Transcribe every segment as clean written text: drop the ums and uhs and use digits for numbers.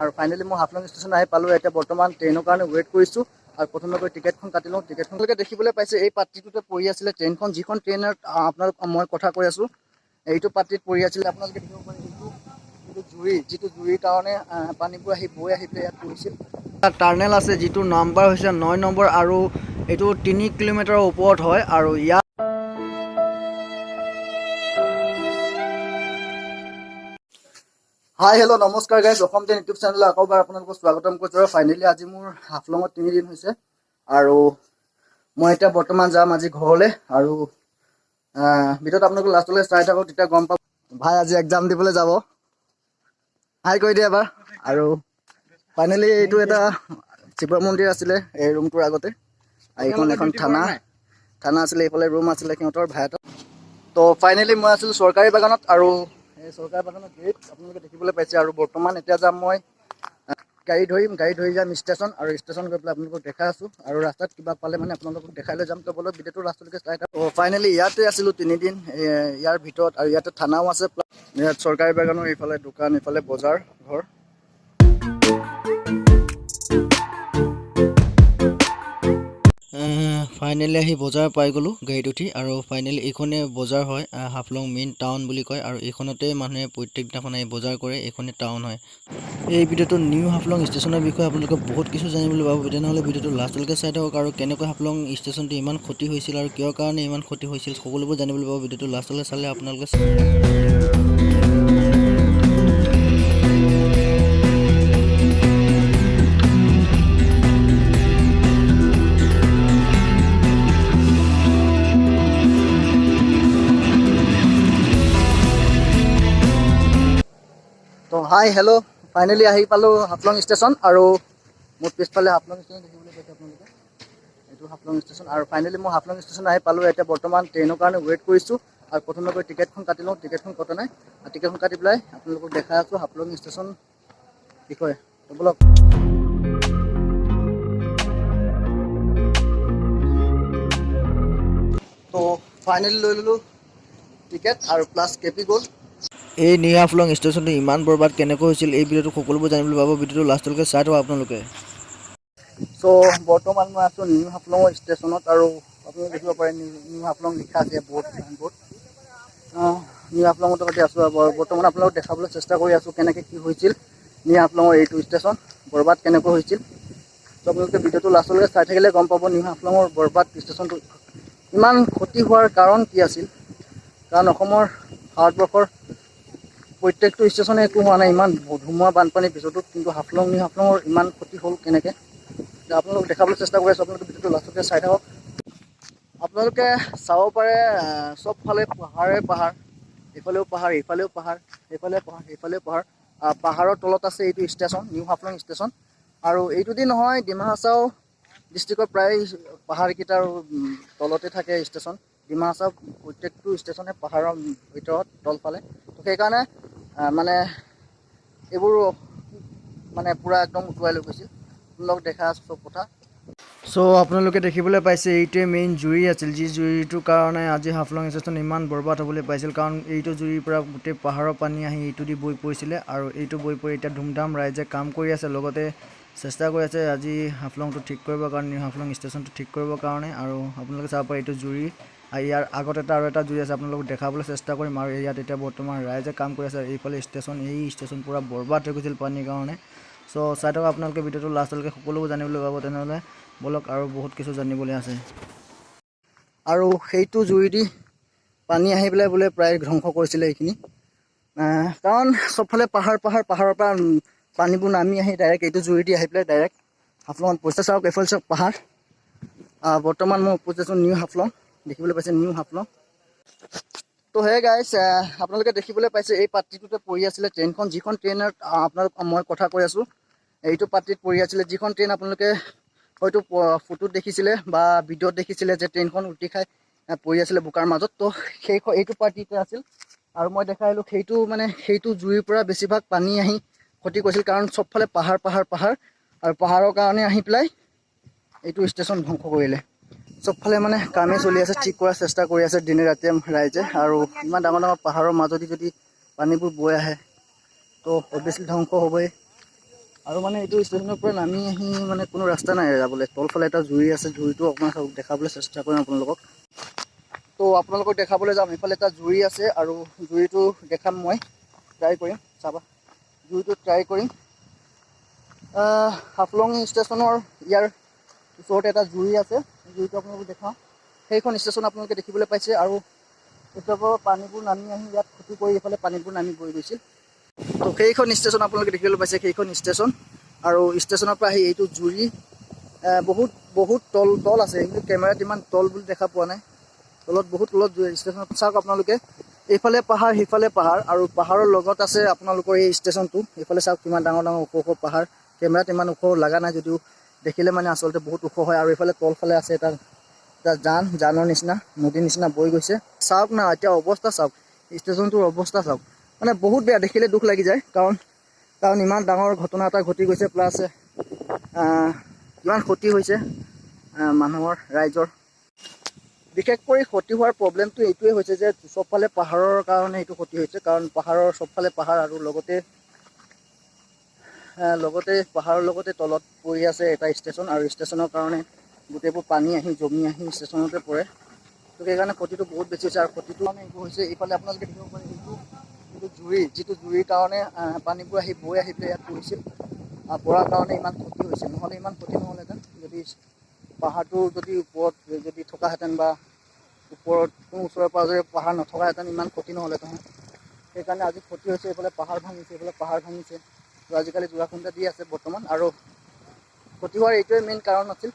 আৰু ফাইনেলি মই হাফলং ষ্টেচন আহি পালোঁ। এতিয়া বৰ্তমান ট্ৰেইনৰ কাৰণে ৱেইট কৰিছোঁ আৰু প্ৰথমে গৈ টিকেটখন কাটি লওঁ। টিকেটখন দেখিবলৈ পাইছে, এই পাত্ৰিটোতে পৰি আছিলে ট্ৰেইনখন, যিখন ট্ৰেইনত আপোনালোক মই কথা কৈ আছোঁ, এইটো পাত্ৰিত পৰি আছিলে। আপোনালোকে দেখিব পাৰে এইটো জুৰি, যিটো জুৰিৰ কাৰণে পানীবোৰ আহি বৈ আহি পেলাই ইয়াত পৰিছিল। টাৰ্নেল আছে যিটোৰ নাম্বাৰ হৈছে 9 নম্বৰ আৰু এইটো 3 কিলোমিটাৰৰ ওপৰত হয়। আৰু ইয়াত হাই, হেল্ল', নমস্কাৰ গাইজ, অসম টেন ইউটিউব চেনেললৈ আকৌ এবাৰ আপোনালোকক স্বাগতম কৰিছোঁ। আৰু ফাইনেলি আজি মোৰ হাফলঙত 3 দিন হৈছে আৰু মই এতিয়া বৰ্তমান যাম আজি ঘৰলৈ। আৰু ভিডিঅ'ত আপোনালোকে লাষ্টলৈ চাই থাকক, তেতিয়া গম পাব। ভাই আজি এক্সাম দিবলৈ যাব, হাই কৰি দিয়ে এবাৰ। আৰু ফাইনেলি এইটো এটা শিৱ মন্দিৰ আছিলে এই ৰুমটোৰ আগতে। আৰু এইখন এখন থানা থানা আছিলে, এইফালে ৰুম আছিলে সিহঁতৰ ভাইহঁতৰ। তো ফাইনেলি মই আছিলোঁ চৰকাৰী বাগানত আৰু এই চৰকাৰী বাগানৰ গেট আপোনালোকে দেখিবলৈ পাইছে। আৰু বৰ্তমান এতিয়া যাম মই, গাড়ী ধৰিম, গাড়ী ধৰি যাম ষ্টেচন আৰু ষ্টেচন গৈ পেলাই আপোনালোকক দেখাই আছোঁ। আৰু ৰাস্তাত কিবা পালে মানে আপোনালোকক দেখাই লৈ যাম। তো বলক, ভিডিঅ'টো লাষ্টলৈকে চাই থাকক। তো ফাইনেলি ইয়াতে আছিলোঁ 3 দিন ইয়াৰ ভিতৰত। আৰু ইয়াতে থানাও আছে, ইয়াত চৰকাৰী বাগানৰ এইফালে দোকান, এইফালে বজাৰ ঘৰ। ফাইনেলি আহি বজাৰ পাই গ'লোঁ গাড়ীত উঠি। আৰু ফাইনেলি এইখনে বজাৰ হয়, হাফলং মেইন টাউন বুলি কয়। আৰু এইখনতে মানুহে প্ৰত্যেক দিনাখন আহি বজাৰ কৰে, এইখনে টাউন হয়। এই ভিডিঅ'টো নিউ হাফলং ষ্টেচনৰ বিষয়ে আপোনালোকে বহুত কিছু জানিবলৈ পাব। তেনেহ'লে ভিডিঅ'টো লাষ্টলৈকে চাই থাকক। আৰু কেনেকৈ হাফলং ষ্টেচনটো ইমান ক্ষতি হৈছিল আৰু কিয় কাৰণে ইমান ক্ষতি হৈছিল, সকলোবোৰ জানিবলৈ পাব ভিডিঅ'টো লাষ্টলৈ চালে আপোনালোকে। তো হাই, হেল্ল', ফাইনেলি আহি পালোঁ হাফলং ষ্টেচন। আৰু মোৰ পিছফালে হাফলং ষ্টেচন দেখিবলৈ পাইছে আপোনালোকে, এইটো হাফলং ষ্টেচন। আৰু ফাইনেলি মই হাফলং ষ্টেচন আহি পালোঁ। এতিয়া বৰ্তমান ট্ৰেইনৰ কাৰণে ৱেইট কৰিছোঁ আৰু প্ৰথমে গৈ টিকেটখন কাটি লওঁ। টিকেটখন কটা নাই। আৰু টিকেটখন কাটি পেলাই আপোনালোকক দেখাই আছোঁ হাফলং ষ্টেচন বিষয়ে। তো বলক। তো ফাইনেলি লৈ ল'লোঁ টিকেট আৰু প্লাছ কেপি গ'ল। এই নিউ হাফলং ষ্টেচনটো ইমান বৰবাদ কেনেকৈ হৈছিল, এই ভিডিঅ'টো সকলোবোৰ জানিবলৈ পাব। ভিডিঅ'টো লাষ্টলৈকে চাই থাকক আপোনালোকে। চ' বৰ্তমান মই আছোঁ নিউ হাফলঙৰ ষ্টেচনত আৰু আপোনালোকে দেখিব পাৰে নিউ নিউ হাফলং লিখা আছে বৰ্ড, চাইনবোৰ্ড। নিউ হাফলঙত এতিয়া আছোঁ আৰু বৰ্তমান আপোনালোকক দেখাবলৈ চেষ্টা কৰি আছোঁ কেনেকৈ কি হৈছিল, নিউ হাফলঙৰ এইটো ষ্টেচন বৰবাদ কেনেকৈ হৈছিল। ত' আপোনালোকে ভিডিঅ'টো লাষ্টলৈকে চাই থাকিলে গম পাব নিউ হাফলঙৰ বৰবাদ ষ্টেচনটো ইমান ক্ষতি হোৱাৰ কাৰণ কি আছিল। কাৰণ অসমৰ, ভাৰতবৰ্ষৰ প্ৰত্যেকটো ষ্টেচনে একো হোৱা নাই ইমান ধুমুহা বানপানীৰ পিছতো, কিন্তু হাফলং, নিউ হাফলঙৰ ইমান ক্ষতি হ'ল কেনেকৈ, এতিয়া আপোনালোক দেখাবলৈ চেষ্টা কৰি আছোঁ। আপোনালোকে ভিডিঅ'টো লাষ্টতে চাই থাকক। আপোনালোকে চাব পাৰে, চবফালে পাহাৰে পাহাৰ, এইফালেও পাহাৰ, এইফালেও পাহাৰ, এইফালে পাহাৰ, সেইফালেও পাহাৰ। পাহাৰৰ তলত আছে এইটো ষ্টেচন, নিউ হাফলং ষ্টেচন। আৰু এইটো দি নহয়, ডিমা হাছাও ডিষ্ট্ৰিক্টৰ প্ৰায় পাহাৰকেইটাৰ তলতে থাকে ষ্টেচন। ডিমা হাছাও প্ৰত্যেকটো ষ্টেচনে পাহাৰৰ ভিতৰত তলফালে। তো সেইকাৰণে মানে এইবোৰ মানে পূৰা একদম উটুৱাই লৈ গৈছিল। আপোনালোক দেখা আছোঁ চব কথা। চ' আপোনালোকে দেখিবলৈ পাইছে, এইটোৱে মেইন জুৰি আছিল, যি জুৰিটোৰ কাৰণে আজি হাফলং ষ্টেচন ইমান বৰবাদ হ'বলৈ পাইছিল। কাৰণ এইটো জুৰিৰ পৰা গোটেই পাহাৰৰ পানী আহি এইটো দি বৈ পৰিছিলে আৰু এইটো বৈ পৰি এতিয়া ধুমধাম ৰাইজে কাম কৰি আছে, লগতে চেষ্টা কৰি আছে আজি হাফলংটো ঠিক কৰিবৰ কাৰণে, নিউ হাফলং ষ্টেচনটো ঠিক কৰিবৰ কাৰণে। আৰু আপোনালোকে চাব পাৰে এইটো জুৰি আৰু ইয়াৰ আগত এটা আৰু এটা জুৰি আছে, আপোনালোকক দেখাবলৈ চেষ্টা কৰিম। আৰু ইয়াত এতিয়া বৰ্তমান ৰাইজে কাম কৰি আছে। এইফালে ষ্টেচন, এই ষ্টেচন পূৰা বৰবাদ হৈ গৈছিল পানীৰ কাৰণে। চ' চাই থাকক আপোনালোকে ভিডিঅ'টো লাষ্টলৈকে, সকলোবোৰ জানিবলৈ পাব। তেনেহ'লে ব'লক, আৰু বহুত কিছু জানিবলৈ আছে। আৰু সেইটো জুৰি দি পানী আহি পেলাই বোলে প্ৰায় ধ্বংস কৰিছিলে এইখিনি। কাৰণ চবফালে পাহাৰ পাহাৰ, পাহাৰৰ পৰা পানীবোৰ নামি আহি ডাইৰেক্ট এইটো জুৰি দি আহি পেলাই ডাইৰেক্ট হাফলঙত পৰিছে। চাওক, এইফালে চাওক পাহাৰ। বৰ্তমান মই উপস্থিত আছোঁ নিউ হাফলং, দেখিবলৈ পাইছে নিউ হাফলং। তো হে গাইজ, আপোনালোকে দেখিবলৈ পাইছে, এই পাত্ৰিটোতে পৰি আছিলে ট্ৰেইনখন, যিখন ট্ৰেইনত আপোনালোক মই কথা কৈ আছোঁ, এইটো পাত্ৰিত পৰি আছিলে। যিখন ট্ৰেইন আপোনালোকে হয়তো ফটোত দেখিছিলে বা ভিডিঅ'ত দেখিছিলে যে ট্ৰেইনখন উল্টি খাই পৰি আছিলে বোকাৰ মাজত, তো সেই এইটো পাৰ্টিতে আছিল। আৰু মই দেখাই আহিলোঁ, সেইটো মানে সেইটো জুৰিৰ পৰা বেছিভাগ পানী আহি ক্ষতি কৰিছিল। কাৰণ চবফালে পাহাৰ পাহাৰ পাহাৰ আৰু পাহাৰৰ কাৰণে আহি পেলাই এইটো ষ্টেচন ধ্বংস কৰিলে। চবফালে মানে কামেই চলি আছে, ঠিক কৰাৰ চেষ্টা কৰি আছে দিনে ৰাতিয়ে ৰাইজে। আৰু ইমান ডাঙৰ ডাঙৰ পাহাৰৰ মাজদি যদি পানীবোৰ বৈ আহে, তো অভিয়াছলি ধ্বংস হ'বই। আৰু মানে এইটো ষ্টেচনৰ পৰা নামি আহি মানে কোনো ৰাস্তা নাই যাবলৈ। তলফালে এটা জুৰি আছে, জুৰিটো অকণমান দেখাবলৈ চেষ্টা কৰিম আপোনালোকক। তো আপোনালোকক দেখাবলৈ যাম, এইফালে এটা জুৰি আছে আৰু জুৰিটো দেখাম মই, ট্ৰাই কৰিম, চাবা জুৰিটো ট্ৰাই কৰিম। হাফলং ষ্টেচনৰ ইয়াৰ ওচৰতে এটা জুৰি আছে, জুৰিটো আপোনালোকক দেখাওঁ। সেইখন ষ্টেচন আপোনালোকে দেখিবলৈ পাইছে আৰু ওচৰৰ পৰা পানীবোৰ নামি আহি ইয়াত ক্ষতি কৰি এইফালে পানীবোৰ নামি বৈ গৈছিল। তো সেইখন ষ্টেচন আপোনালোকে দেখিবলৈ পাইছে, সেইখন ষ্টেচন। আৰু ষ্টেচনৰ পৰা আহি এইটো জুৰি বহুত বহুত তল তল আছে, কিন্তু কেমেৰাত ইমান তল বুলি দেখা পোৱা নাই। তলত, বহুত তলত ষ্টেচনত চাওক আপোনালোকে, এইফালে পাহাৰ, সিফালে পাহাৰ আৰু পাহাৰৰ লগত আছে আপোনালোকৰ এই ষ্টেচনটো। এইফালে চাওক কিমান ডাঙৰ ডাঙৰ ওখ ওখ পাহাৰ। কেমেৰাত ইমান ওখ লগা নাই যদিও দেখিলে মানে আচলতে বহুত ওখ হয়। আৰু এইফালে তলফালে আছে এটা এটা জান, জানৰ নিচিনা, নদীৰ নিচিনা বৈ গৈছে। চাওক না এতিয়া অৱস্থা চাওক, ষ্টেচনটোৰ অৱস্থা চাওক, মানে বহুত বেয়া, দেখিলে দুখ লাগি যায়। কাৰণ ইমান ডাঙৰ ঘটনা এটা ঘটি গৈছে, প্লাছ কিমান ক্ষতি হৈছে মানুহৰ, ৰাইজৰ। বিশেষ কৰি ক্ষতি হোৱাৰ প্ৰব্লেমটো এইটোৱে হৈছে যে চবফালে পাহাৰৰ কাৰণে এইটো ক্ষতি হৈছে। কাৰণ পাহাৰৰ চবফালে পাহাৰ আৰু লগতে পাহাৰৰ লগতে তলত পৰি আছে এটা ষ্টেচন আৰু ষ্টেচনৰ কাৰণে গোটেইবোৰ পানী আহি জমি আহি ষ্টেচনতে পৰে। তো সেইকাৰণে ক্ষতিটো বহুত বেছি হৈছে। আৰু ক্ষতিটো মানে এইটো হৈছে, এইফালে আপোনালোকে দেখিব পাৰে এইটো যিটো জুৰি, যিটো জুৰিৰ কাৰণে পানীবোৰ আহি বৈ আহি পেলাই ইয়াত পৰিছিল। পৰাৰ কাৰণে ইমান ক্ষতি হৈছে, নহ'লে ইমান ক্ষতি নহ'লহেঁতেন। যদি পাহাৰটো যদি ওপৰত যদি থকাহেঁতেন বা ওপৰত কোনো ওচৰে পাঁজৰে পাহাৰ নথকাহেঁতেন, ইমান ক্ষতি নহ'লহেঁতেন। সেইকাৰণে আজি ক্ষতি হৈছে। এইফালে পাহাৰ ভাঙিছে, এইফালে পাহাৰ ভাঙিছে। তো আজিকালি জোৰা খুন্দা দি আছে বৰ্তমান আৰু ক্ষতি হোৱাৰ এইটোৱে মেইন কাৰণ আছিল।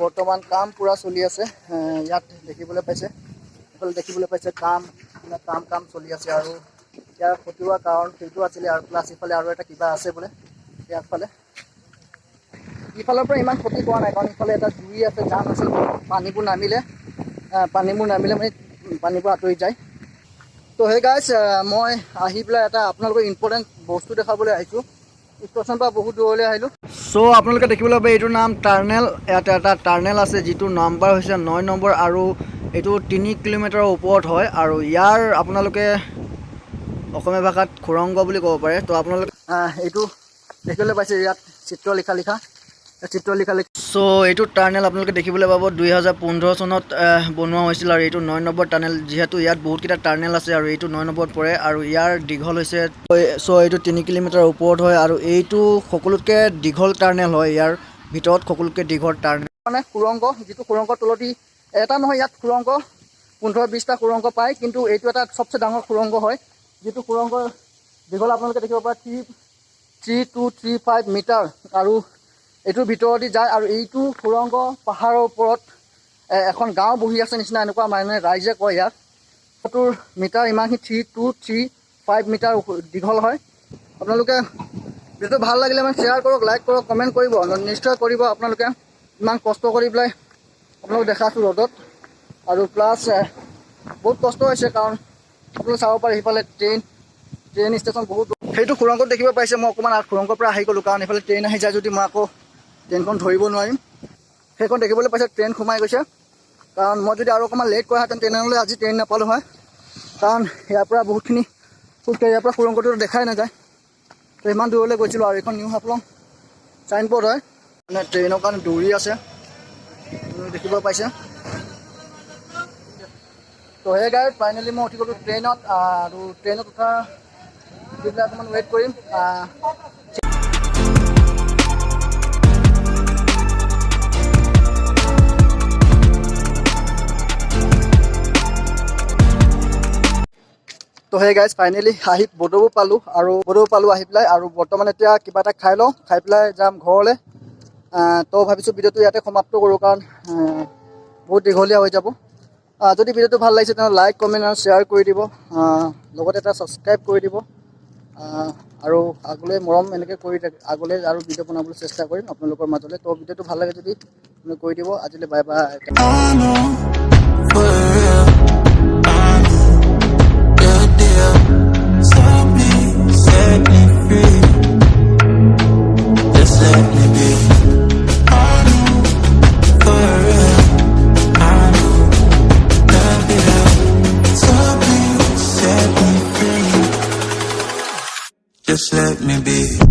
বৰ্তমান কাম পূৰা চলি আছে। ইয়াত দেখিবলৈ পাইছে, এইফালে দেখিবলৈ পাইছে কাম মানে কাম কাম চলি আছে। আৰু ইয়াৰ ক্ষতি হোৱাৰ কাৰণ সেইটো আছিলে। আৰু প্লাছ ইফালে আৰু এটা কিবা আছে বোলে ইয়াৰ ফালে। ইফালৰ পৰা ইমান ক্ষতি কৰা নাই, কাৰণ ইফালে এটা জুৰি আছে, জান আছে। পানীবোৰ নামিলে মানে পানীবোৰ আঁতৰি যায়। তো সেই গাইজ, মই আহি পেলাই এটা আপোনালোকৰ ইম্পৰ্টেণ্ট বস্তু দেখাবলৈ আহিছোঁ। ষ্টেচনৰ পৰা বহুত দূৰলৈ আহিলোঁ। চ' আপোনালোকে দেখিবলৈ পাব এইটোৰ নাম টাৰ্নেল। ইয়াত এটা টাৰ্নেল আছে যিটোৰ নাম্বাৰ হৈছে 9 নম্বৰ আৰু এইটো 3 কিলোমিটাৰৰ ওপৰত হয়। আৰু ইয়াৰ আপোনালোকে অসমীয়া ভাষাত সুৰংগ বুলি ক'ব পাৰে। তো আপোনালোকে এইটো দেখিবলৈ পাইছে ইয়াত চিত্ৰ লিখা লিখা চিত্ৰ লিখা লিখা। চ' এইটো টাৰ্নেল আপোনালোকে দেখিবলৈ পাব 2015 চনত বনোৱা হৈছিল আৰু এইটো 9 নম্বৰ টাৰ্নেল। যিহেতু ইয়াত বহুতকেইটা টাৰ্নেল আছে আৰু এইটো 9 নম্বৰত পৰে আৰু ইয়াৰ দীঘল হৈছে, চ' এইটো 3 কিলোমিটাৰ ওপৰত হয় আৰু এইটো সকলোতকৈ দীঘল টাৰ্নেল হয়। ইয়াৰ ভিতৰত সকলোতকৈ দীঘল টাৰ্নেল মানে সুৰংগ, যিটো সুৰংগৰ তলদি এটা নহয়, ইয়াত সুৰংগ 15-20টা সুৰংগ পায়, কিন্তু এইটো এটা চবচে ডাঙৰ সুৰংগ হয়, যিটো সুৰংগ দীঘল আপোনালোকে দেখিব পাৰে 3235 meter আৰু এইটোৰ ভিতৰদি যায়। আৰু এইটো সুৰংগ পাহাৰৰ ওপৰত এখন গাঁও বহি আছে নিচিনা এনেকুৱা মানে ৰাইজে কয়। ইয়াত তোৰ মিটাৰ ইমানখিনি 3235 meter দীঘল হয়। আপোনালোকে ভিডিঅ'টো ভাল লাগিলে মানে শ্বেয়াৰ কৰক, লাইক কৰক, কমেণ্ট কৰিব, নিশ্চয় কৰিব। আপোনালোকে ইমান কষ্ট কৰি পেলাই আপোনালোক দেখাইছোঁ ৰ'দত আৰু প্লাছ বহুত কষ্ট হৈছে, কাৰণ আপোনালোকে চাব পাৰে সিফালে ট্ৰেইন ট্ৰেইন ষ্টেচন বহুত দূৰ। সেইটো সুৰংগত দেখিব পাইছে। মই অকণমান সুৰংগৰ পৰা আহি গ'লোঁ, কাৰণ এইফালে ট্ৰেইন আহি যায় যদি মই আকৌ ট্ৰেইনখন ধৰিব নোৱাৰিম। সেইখন দেখিবলৈ পাইছে, ট্ৰেইন সোমাই গৈছে। কাৰণ মই যদি আৰু অকণমান লেট কৰাহেঁতেন, তেনেহ'লে আজি ট্ৰেইন নাপালোঁ হয়, কাৰণ ইয়াৰ পৰা বহুতখিনি খোজকাঢ়ি ইয়াৰ পৰা সুৰংগটো দেখাই নাযায়। তো ইমান দূৰলৈ গৈছিলোঁ। আৰু এইখন নিউ হাফলং চাইনবোৰ্ড হয়, মানে ট্ৰেইনৰ কাৰণে দৌৰি আছে, আপুনি দেখিব পাইছে। তো সেই গাইজ, ফাইনেলি মই উঠি গ'লোঁ ট্ৰেইনত আৰু ট্ৰেইনত উঠা উঠি পেলাই অকণমান ৱেইট কৰিম। তো সেই গাইজ, ফাইনেলি আহি বদৌৰ পালোঁ আৰু বদৌৰ পালোঁ আহি পেলাই আৰু বৰ্তমান এতিয়া কিবা এটা খাই লওঁ, খাই পেলাই যাম ঘৰলৈ। তো ভাবিছোঁ ভিডিঅ'টো ইয়াতে সমাপ্ত কৰোঁ, কাৰণ বহুত দীঘলীয়া হৈ যাব। যদি ভিডিঅ'টো ভাল লাগিছে, তেনেহ'লে লাইক, কমেণ্ট আৰু শ্বেয়াৰ কৰি দিব, লগতে এটা ছাবস্ক্ৰাইব কৰি দিব আৰু আগলৈ মৰম এনেকৈ কৰি থাক। আগলৈ আৰু ভিডিঅ' বনাবলৈ চেষ্টা কৰিম আপোনালোকৰ মাজলৈ। তো ভিডিঅ'টো ভাল লাগে যদি আপুনি কৰি দিব। আজিলৈ bye bye. I know for real. I know the deal. Set me free. let me be. I know for real, I know love it up. So please set me free. Just let me be.